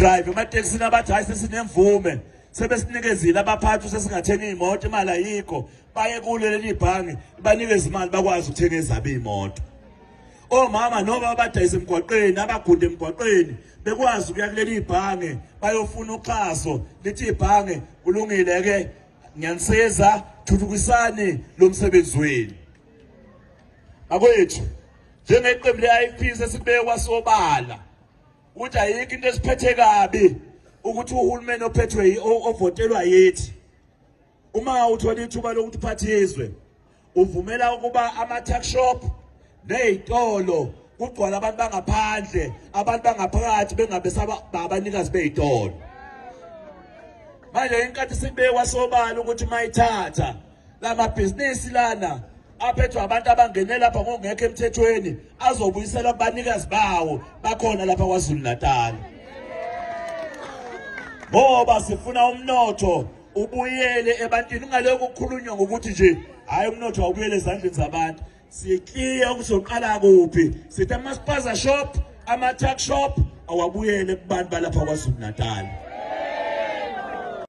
Abadrayive ematekisini abathi hayi, sesinemvume, sebesinikezile abaphathi, sesingathenga iy'moto, imali ayikho, baye kulo leli bhange banikeze imali bakwazi ukuthenga ezabo iy'moto. Omama noma abadayisa emgwaqeni, abagunda emgwaqeni, bekwazi ukuya kuleli bhange bayofuna uxhaso, lithi ibhange kulungile ke, ngiyanisiza, thuthukisani lo msebenzi wenu. Bakwethu, njengeqembu le-IFP sesikubeke kwasobala ukuthi ayikho into esiphethe kabi ukuthi uhulumeni ophethwe ovotelwa yithi, uma uthola ithuba lokuthi uphathe izwe, uvumela ukuba ama-tuck shop ney'tolo kugcwala abantu bangaphandle, abantu bangaphakathi bengabe abanikazi bey'tolo. Manje inkathi sikubekwa sobala ukuthi mayithatha lamabhizinisi lana aphethwe abantu abangene lapha ngokungekho emthethweni azobuyiselwa kubanikazi bawo bakhona lapha KwaZulu Natal, ngoba sifuna umnotho ubuyele ebantwini, ungalokhu kukhulunywa ngokuthi nje hayi, umnotho awubuyele ezandleni zabantu. Sikliya ukuzoqala kuphi? Sithi ama-spaza shop, ama-tuck shop awabuyele kubantu balapha KwaZulu Natal.